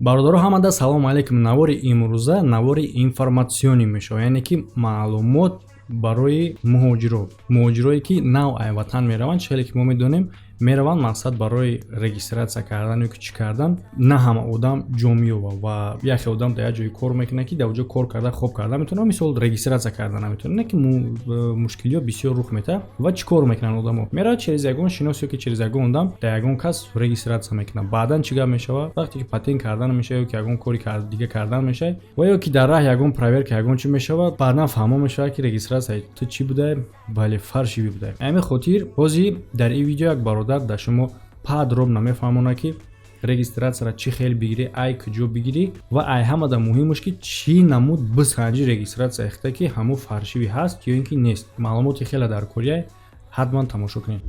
Бародаро, ҳамада салому алайкум. Навори имрӯза навори информатсионӣ мешавад, яъне ки маълумот барои муҳоҷиро, муҳоҷирое ки нав ай ватан мераванд. Чӣ хеле ки мо медонем, мераванд, мақсад барои регистрация кардан ё ки чӣ кардан. На ҳама одам ҷо меёбад ва яхе одам дар як ҷое кор мекунад, ки дар оҷо кор карда, хоб карда метавонад, мисол, регистрация карда наметавонад. Не ки мушкилиҳо бисёр рух метаҳад. Ва чӣ кор мекунанд одамо? Меравад, через ягон шинос ё ки через ягон одам дар ягон кас регистрация мекунад. Баъдан чӣ гап мешавад? Вақте ки патент кардан мешавад ё ки ягон кори дига кардан мешавад ва ё ки дар раҳ ягон проверка, ягон чӣ мешавад, баъдан фаҳмо мешавад, ки регистрация ту чӣ будае, бале, фальшивый будае. Ҳамин хотир ҳозир дар ин видео як бародар дар шумо подробно мефаҳмонад, ки регистрация ро чӣ хел бигирӣ, ай куҷо бигирӣ ва ай ҳамада муҳимаш, ки чӣ намуд бисанҷи регистрация ихта, ки ҳамун фальшивый ҳаст ё ин ки нест. Маълумоти хеле дар корияй, ҳатман тамошо кунед.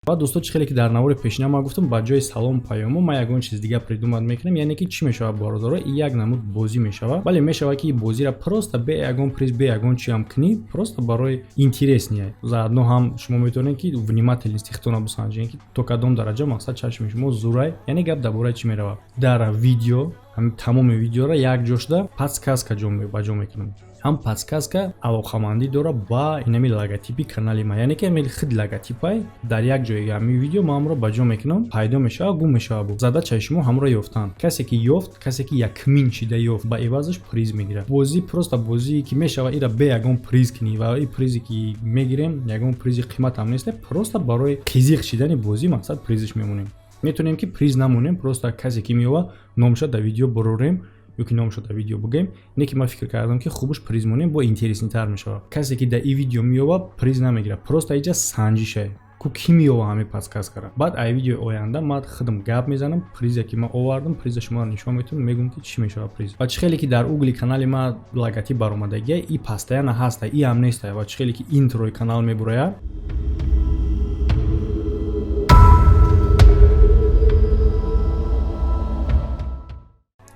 Ва дӯсто, чӣ хеле ки дар навори пешина ман гуфтам, ба ҷои салом паёмо ман ягон чиз дига придумать мекунам. Яъне ки чӣ мешавад, бародаро? Як намуд бозӣ мешавад. Бале, мешавад, ки бозиро просто бе ягон приз, бе ягон чиам кунӣ, просто барои интересный. Заодно ҳам шумо метавонед, ки внимательность и худтона бисанҷед, ки то кадом дараҷа, мақсад, чашми шумо зурай. Яъне гап дар бораи чӣ меравад? Дар видео, ҳамин тамоми видеоро якҷо шуда подсказка ба ҷо мекунам. Ҳам подсказка алоқамандӣ дорад ба инами логотипи канали ман, яъне ки ҳамин худ логотипай дар як ҷои ҳамин видео ман ҳамро ба ҷо мекунам, пайдо мешавад, гум мешавад. Задача и шумо ҳамро ёфтан. Касе ки ёфт, касе ки якмин чида ёфт, ба ивазаш приз мегирад. Бозӣ просто бозие ки мешавад, ира бе ягон приз кунӣ ва и призе ки мегирем, ягон призи қиматам нест, просто барои қизиқ шидани бозӣ, мақсад, призиш мемонем. Метавонем, ки приз намонем, просто касе ки меёвад, номаша дар видео бурорем ё ки номашо дар видео бигӯем. Не ки ман фикр кардам, ки хубаш приз монем, бо интересный тар мешавад. Касе ки дар ин видео меёвад, приз намегирад, просто иҷа санҷишае ку кӣ меёва ҳамин подсказка ра. Баъд ай видеои оянда ман худам гап мезанам, призе ки ман овардам, приза шуморо нишон метавонам, мегӯям, ки чӣ мешавад приз. Ва чӣ хеле ки дар угли канали ман логотип баромадагия, и постоянно ҳаста, и ҳам неста. Ва чӣ хеле ки интрои канал мебурояд,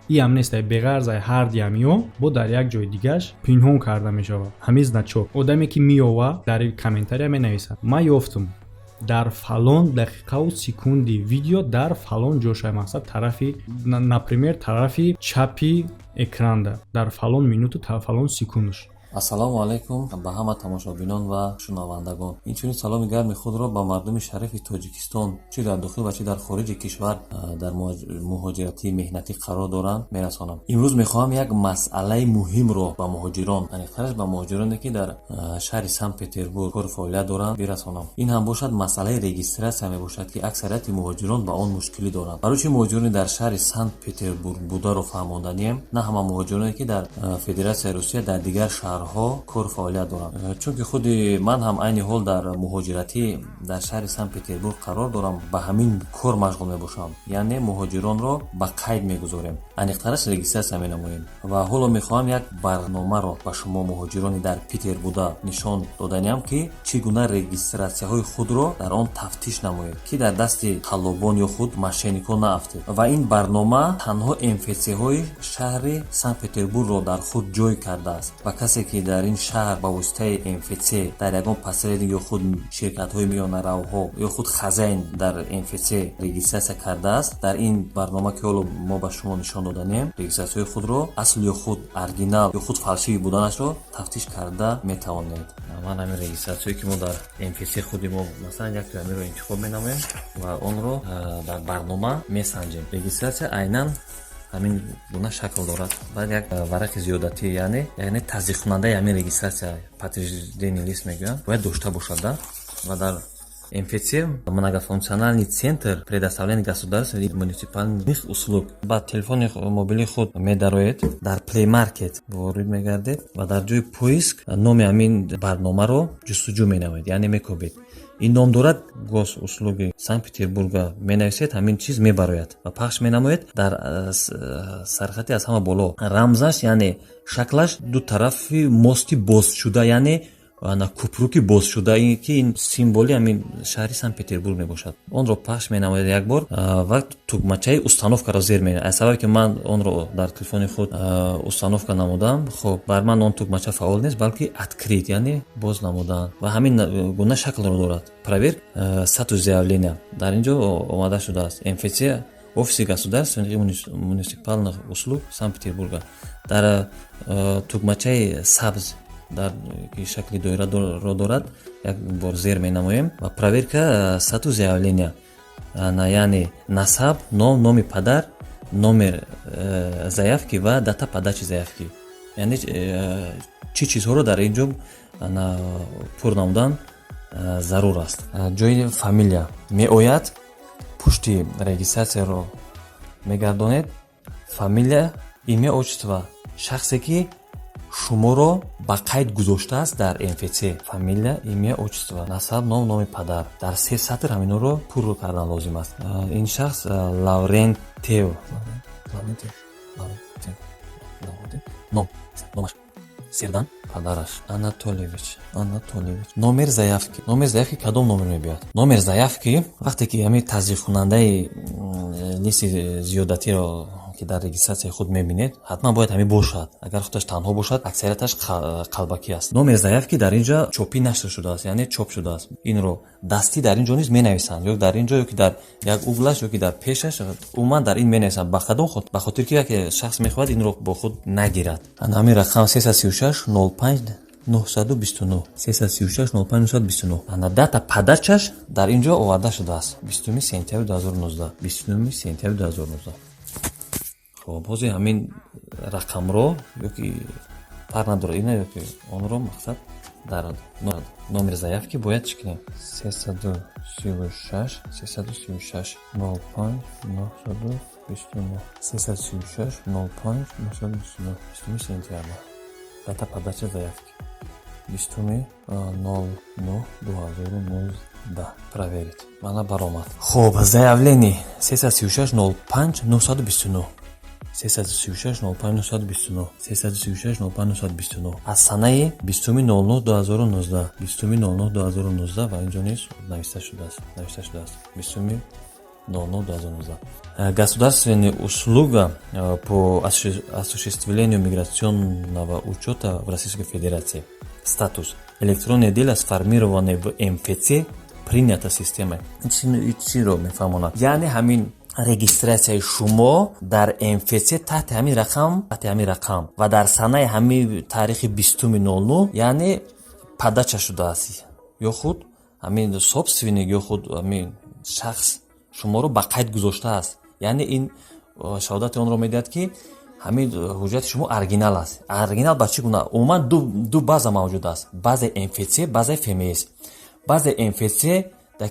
иам нестай. Беғарз ай ҳар диамиё бо дар як ҷои дигаш пинҳон карда мешавад ҳамин значок. Одаме ки меёва, дар комментария менависад: «Ман ёфтум, дар фалон дақиқаву секунди видео, дар фалон ҷоша», мақсад, тарафи, например, тарафи чапи экранда, дар фалон минуту, фалон секундаш. Ассалому алайкум ба ҳама тамошобинон ва шунавандагон. Инчунин саломи гарми худро ба мардуми шарифи Тоҷикистон, чӣ дар дохил ва чӣ дар хориҷи кишвар дар муҳоҷиратии меҳнатӣ қарор доранд, мерасонам. Имрӯз мехоҳам як масъалаи муҳимро ба муҳоҷирон, аниқтараш ба муҳоҷироне, ки дар шаҳри Санкт Петербург кору фаъолият доранд, бирасонам. Ин ҳам бошад масъалаи регистрация мебошад, ки аксарияти муҳоҷирон ба он мушкилӣ доранд. Барои чӣ муҳоҷирони дар шаҳри Санкт Петербург бударо фаҳмонданием, на ҳама муҳоҷироне, ки дар Федератсияи Русия дар дигар шаҳрҳо кор фаъолият доранд, чунки худи ман ҳам айни ҳол дар муҳоҷиратӣ дар шаҳри Санкт Петербург қарор дорам, ба ҳамин кор машғул мебошам, яъне муҳоҷиронро ба қайд мегузорем, аниқтараш регистрация менамоем. Ва ҳоло мехоҳам як барномаро ба шумо, муҳоҷирони дар Питер буда, нишон доданиам, ки чӣ гуна регистрация ҳои худро дар он тафтиш намоед, ки дар дасти қаллобон ё худ мошенник ҳо наафтед. Ва ин барнома танҳо МФЦ ҳои шаҳри Санкт Петербургро дар худ ҷой кардааст ва касе, ки дар ин шаҳр ба воситаи МФЦ дар ягон посредник ё худ ширкатҳои миёнаравҳо ё худ хозяин дар МФЦ регистрация кардааст, дар ин барнома, ки ҳоло мо ба шумо нишон доданем, регистрация ҳои худро асл ё худ оригинал ё худ фальшивый буданашро тафтиш карда метавонед. Ман ҳамин регистрация ое, ки мо дар МФЦ худи мо, масалан, як ҳаминро интихоб менамоем ва онро дар барнома месанҷем. Регистрация айнан ҳамин гуна шакл дорад. Баъд як варақи зиёдатӣ, яъне тасдиқкунандаи ҳамин регистрация, подтверждение лист мегӯянд, бояд дошта бошад да. Ва дар МФЦ, многофункциональный центр предоставления государственных и муниципальных услуг, ба телефони мобилии худ медароед, дар Play Market ворид мегардед ва дар ҷои поиск номи ҳамин барномаро ҷустуҷӯ менамоед, яъне мекобед. Ин ном дорад Госуслуги Санкт Петербурга. Менависед, ҳамин чиз мебарояд ва пахш менамоед. Дар сархати аз ҳама боло рамзаш, яъне шаклаш ду тарафи мости бозшуда, яъне Ана купруки бозшуда, ки ин символи ҳамин шаҳри Санкт Петербург мебошад. Онро пахш менамояд як бор ва тугмачаи установкаро зер менамояд. Аз сабабе ки ман онро дар телефони худ установка намудам, хоб, бар ман он тугмача фаъол нест, балки открыть, яъне боз намудан, ва ҳамин гуна шаклро дорад. Проверь статус заявления дар ин ҷо омада шудааст: МФЦ Офиси государственных муниципальных услуг Санкт Петербурга. Дар тугмачаи сабз, дар ки шакли доираро дорад, як бор зер менамоем ва проверка статус заявления, яъне насаб, ном, номи падар, номер заявки ва дата подачи заявки, яъне чӣ чизҳоро дар ин ҷо пур намудан зарур аст. Ҷои фамилия меояд, пушти регистратсияро мегардонед. Фамилия, имя, отчество шахсе, ки шуморо ба қайд гузоштааст дар МФЦ. Фамилия, имя, отчество, насаб, ном, номи падар, дар се сатр ҳаминҳоро пур кардан лозим аст. Ин шахс Лаврентев, ном, номаш Сердан, падараш Анатольевич, Анатольевич. Номер заявки. Номер заявки кадом номер мебиёяд? Номер заявки, вақте ки ҳамин таздиқкунандаи листи зиёдатиро, ки дар регистратсияи худ мебинед, ҳатман бояд ҳамин бошад. Агар худаш танҳо бошад, аксарияташ қалбакӣ аст. Номер заявки дар ин ҷо чопӣ нашр шудааст, яъне чоп шудааст. Инро дастӣ дар ин ҷо низ менависанд, ё дар ин ҷо, ё ки дар як углаш, ё ки дар пешаш, умуман дар ин менависанд. Ба кадом худ? Ба хотир ки яке шахс мехоҳад инро бо худ нагирад. Ҳамин рақам 336 05 929, 336 05 929. Ана дата подачаш дар ин ҷо оварда шудааст: 20 сентябри 2019, 20 сентябри 2019. Хоб, ҳозир ҳамин рақамро ёки фарқ надорад, ина ёки онро, мақсад, дар номер заявки бояд чӣ кунем? 336, 336 05 929, 336 05 929, 20 сентябр, дата подача заявки 20-09-2019. Проверить. Мана баромад. Хоб, заявление 336 05 929, 336 05 929, 336 05 929, аз санаи 20-09-2019, 20-09-2019, ва инҷо низ нависта шудааст, нависта шудааст 20-09-2019. Государственная услуга по осуществлению миграционного учета в Российской Федерации. Статус: электронное дело, сформированное в МФЦ, принято системой. Чиро мефаҳмонад? Яъне ҳамин регистратсияи шумо дар МФЦ таҳти ҳамин рақам, таҳти ҳамин рақам ва дар санаи ҳамин таърихи 20-09, яъне подача шудааст, ё худ ҳамин собственник, ё худ ҳамин шахс шуморо ба қайд гузоштааст. Яъне ин шаҳодати онро медиҳад, ки ҳамин ҳуҷҷати шумо оригинал аст. Оригинал ба чӣ гуна? Умуман ду база мавҷуд аст: базаи МФЦ, базаи ФМС. Базаи МФЦ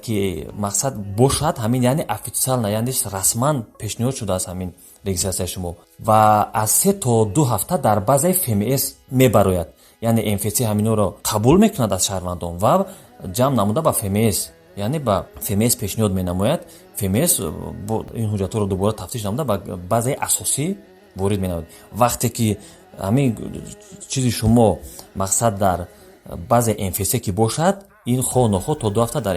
ки мақсад бошад ҳамин, яъне официально, яъне расман пешниҳод шудааст ҳамин регистратсияи шумо, ва аз 3 то 2 ҳафта дар базаи ФМС мебарояд. Яъне МФЦ ҳаминҳоро қабул мекунад аз шаҳрвандон ва ҷамъ намуда ба ФМС, яъне ба ФМС пешниҳод менамояд. ФМС ин ҳуҷҷатҳоро дубора тафтиш намуда, ба базаи асосӣ ворид менамояд. Вақте ки ҳамин чизи шумо, мақсад, дар базаи МФЦ ки бошад, ин хоҳ нохоҳ то 2 ҳафта дар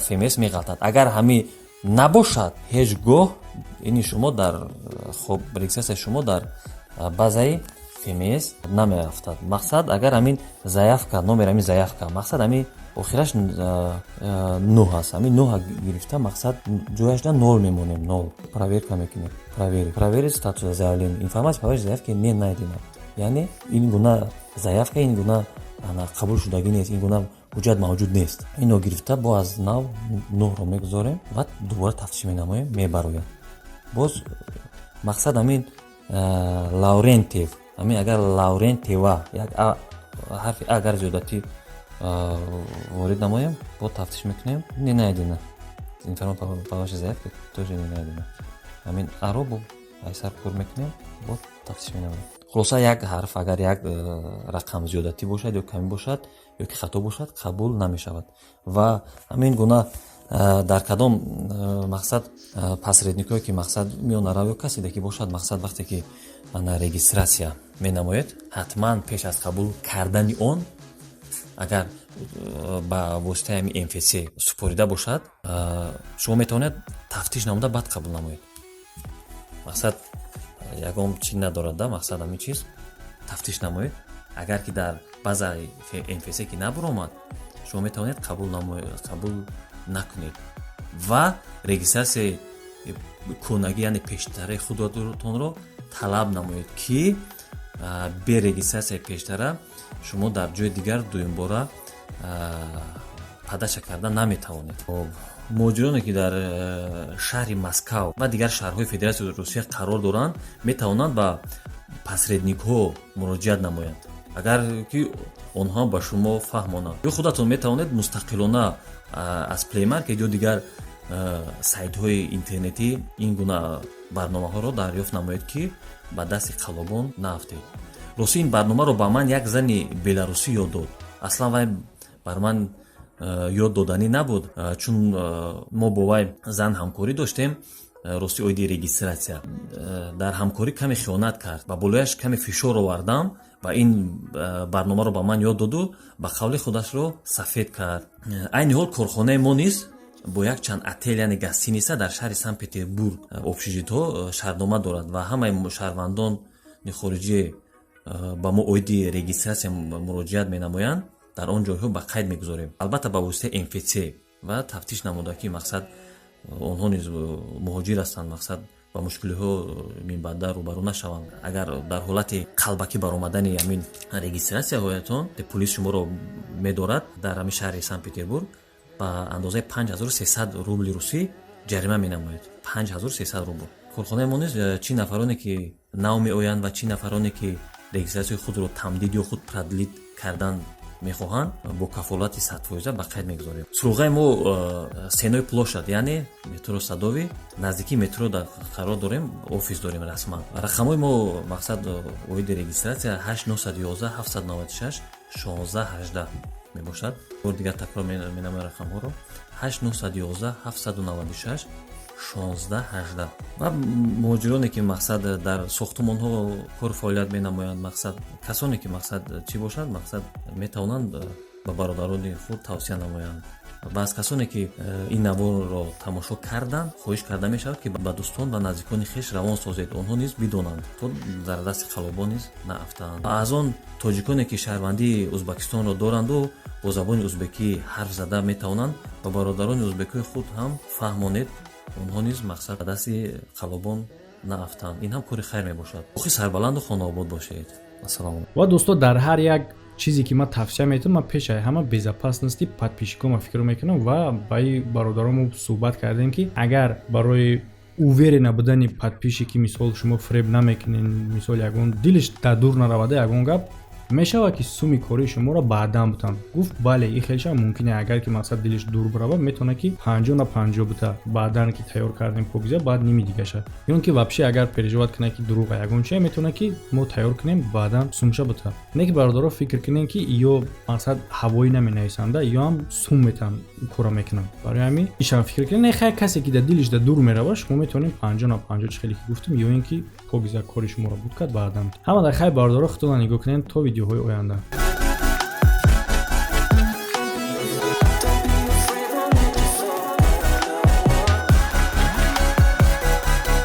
ФМС меғалтад. Агар ҳамин набошад, ҳеҷ гоҳ ини шумо дар, хоб, регистратсияи шумо дар базаи ФМС намеафтад. Мақсад, агар ҳамин заявка, номер ҳамин заявка, мақсад, ҳамин охираш нӯҳ аст, ҳамин нӯҳ гирифта, мақсад, ҷояшда нол мемонем, нол. Проверка мекунем. Проверить статус заявления. Информация по вашей заявке не найдена, яъне ин гуна заявка, ин гуна қабул шудагӣ нест, ин гуна ҳуҷҷат мавҷуд нест. Инро гирифта, бо аз нав нӯҳро мегузорем ва дубора тафтиш менамоем, мебарояд. Боз, мақсад, ҳамин Лаврентев, ҳамин агар Лаврентева, як ҳарфи агар зиёдатӣ ворид намоем, бо тафтиш мекунем, не найдена. Информация по вашей заявке тоже не найдена. Ҳамин аро бо айсар пур мекунем, бо тафтиш менамоем. Хулоса, як ҳарф агар, як рақам зиёдатӣ бошад ё камӣ бошад, ё ки хато бошад, қабул намешавад. Ва ҳамин гуна дар кадом, мақсад, посредникое ки, мақсад, миёнарав ё каседе ки бошад, мақсад, вақте ки ана регистратсия менамоед, ҳатман пеш аз қабул кардани он Агар ба воситаи ҳамин МФЦ супорида бошад, шумо метавонед тафтиш намуда, баъд қабул намоед. Мақсад, ягон чи надорад да, мақсад, ҳамин чиз тафтиш намоед. Агар ки дар базаи МФЦ ки набуромад, шумо метавонед қабул накунед ва регистрация и кӯнагӣ, яъне пештараи худатонро талаб намоед, ки бе регистрация и пештара шумо дар ҷои дигар дуюмбора подача карда наметавонед. Муҳоҷироне, ки дар шаҳри Москав ва дигар шаҳрҳои Федератсияи Русия қарор доранд, метавонанд ба посредник ҳо муроҷиат намоянд, агар ки онҳо ба шумо фаҳмонанд, ё худатон метавонед мустақилона аз Play Market ё дигар сайтҳои интернетӣ ин гуна барномаҳоро дарёфт намоед, ки ба дасти қаллобон наафтед. Ростӣ, ин барномаро ба ман як зани беларусӣ ёд дод. Аслан вай бар ман ёд доданӣ набуд, чун мо бо вай зан ҳамкорӣ доштем. Ростӣ, оиди регистрация дар ҳамкорӣ каме хиёнат кард, ба болояш каме фишор овардам ва ин барномаро ба ман ёд доду ба қавли худашро сафед кард. Айни ҳол корхонаи мо низ бо якчанд отель, яъне гостиница дар шаҳри Санкт Петербург, общежит ҳо шартнома дорад ва ҳамаи шаҳрвандони хориҷӣ ба мо оиди регистрация муроҷиат менамоянд, дар он ҷойҳо ба қайд мегузорем, албатта ба воситаи МФЦ ва тафтиш намуда, ки мақсад, онҳо низ муҳоҷир ҳастанд, мақсад, ба мушкилиҳо минбаъда рӯбарӯ нашаванд. Агар дар ҳолати қалбакӣ баромадани ҳамин регистрация ҳоятон, пулис шуморо медорад дар ҳамин шаҳри Санкт Петербург, ба андозаи 5300 рубли русӣ ҷарима менамояд, 5300 рубл. Корхонаи мо низ чӣ нафароне, ки нав меоянд, ва чӣ нафароне, ки регистрация и худро тамдид ё худ продлить кардан мехоҳанд, бо кафолати 100% ба қайд мегузорем. Суроғаи мо Сенной площадь, яъне метро Садовый, наздикии метро қарор дорем, офис дорем расман. Рақамҳои мо, мақсад, оиди регистрация 8 911 796 16 18 мебошад. Бори дигар такрор менамоям рақамҳоро: 8 911 796 16 18. Ва муҳоҷироне, ки, мақсад, дар сохтумонҳо кор фаъолият менамоянд, мақсад, касоне, ки, мақсад, чӣ бошад, мақсад, метавонанд ба бародарони худ тавсия намоянд. Ва аз касоне, ки ин наворро тамошо карданд, хоҳиш карда мешавад, ки ба дӯстон ва наздикони хеш равон созед, онҳо низ бидонанд, то дар дасти қаллобон низ наафтанд. Аз он тоҷиконе, ки шаҳрвандии Ӯзбекистонро доранду бо забони узбекӣ ҳарф зада метавонанд, ба бародарони узбекҳои худ ҳам фаҳмонед, онҳо низ, мақсад, ба дасти қаллобон наафтанд. Ин ҳам кори хайр мебошад. Охи, сарбаланду хонаобод бошед. Ассалому. Ва дӯсто, дар ҳар як чизе, ки ман тавсия метавам, ман пешаи ҳама безопасности подписчик ома фикр мекунам. Ва ба и бародаромо суҳбат кардем, ки агар барои уверена будани подписчик и, мисол, шумо фреб намекунен, мисол, ягон дилиш дар дур наравада, ягон гап мешавад, ки суми кории шуморо баъдан бутам. Гуфт: бале, ин хелшам мумкин е. Агар ки, мақсад, дилиш дур бирава, метавонад, ки 50 на 50 бута, баъдан ки тайёр кардем покиза, баъд ними дигаша, ё ки вообще агар переживать кунад, ки дурӯға ягон чия, метавонад, ки мо тайёр кунем, баъдан сумша бута. Не ки, бародаро, фикр кунем, ки ё, мақсад, ҳавоӣ наменависанда, ё ҳам сум метан кора мекунанд. Барои ҳамин ишам фикр кунем. Не, хай, касе ки дар дилиш да дур мерава, шумо метавонед 50 на 50, чӣ хеле ки гуфтем, ё ин ки покиза кори шуморо буд кард баъдан. Ҳама дар хайр, бародаро, худтона нигоҳ кунед. То видеоҳои оянда.